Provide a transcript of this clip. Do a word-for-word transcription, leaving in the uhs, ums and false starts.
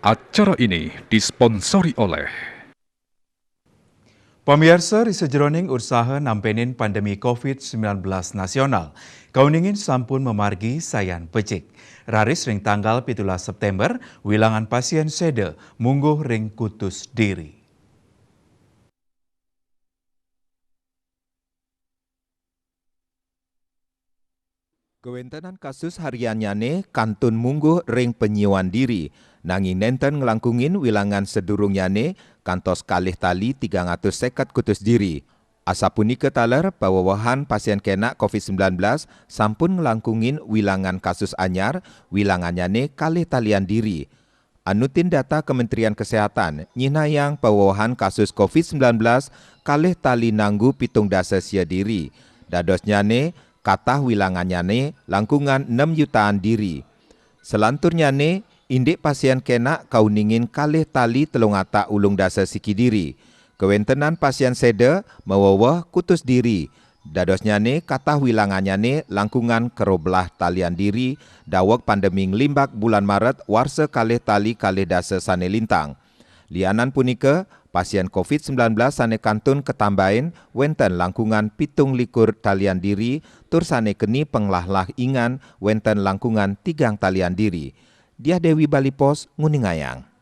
Acara ini disponsori oleh Pamiarsa, ri sajroning usaha nampenin pandemi covid sembilan belas nasional, kauningin sampun mamargi sayan becik. Raris ring tanggal pitulas September, wilangan pasien séda mungguh ring kutus diri. Kawéntenan kasus hariannyané kantun mungguh ring panyiuan diri, nanging nénten nglangkungin wilangan sadurungnyané kantos kalih tali tigang atus séket kutus diri. Asapunika taler pawewehan pasien kénak covid sembilan belas sampun nglangkungin wilangan kasus anyar, wilangannyané kalih talian diri. Anutin data Kementerian Kesehatan, nyihnayang pawewehan kasus covid sembilan belas kalih tali nanggu pitung dasa sia diri. Dadosnyané, katah wilangannyané langkungan nem yutaan diri. Salanturnyané, indik pasien kénak kauningin kalih tali telung atak ulung dasa siki diri. Kawéntenan pasien séda maweweh kutus diri. Dadosnyané, katah wilangannyané langkungan karobelah talian diri, daweg pandemi nglimbak bulan Maret warsa kalih tali kalih dasa sané lintang. Lianan punika, pasien covid sembilan belas sané kantun katambahin wénten langkungan pitung likur talian diri, tur sané keni panglahlah ingan wénten langkungan tigang talian diri. Diah Dewi Bali Post nguningayang.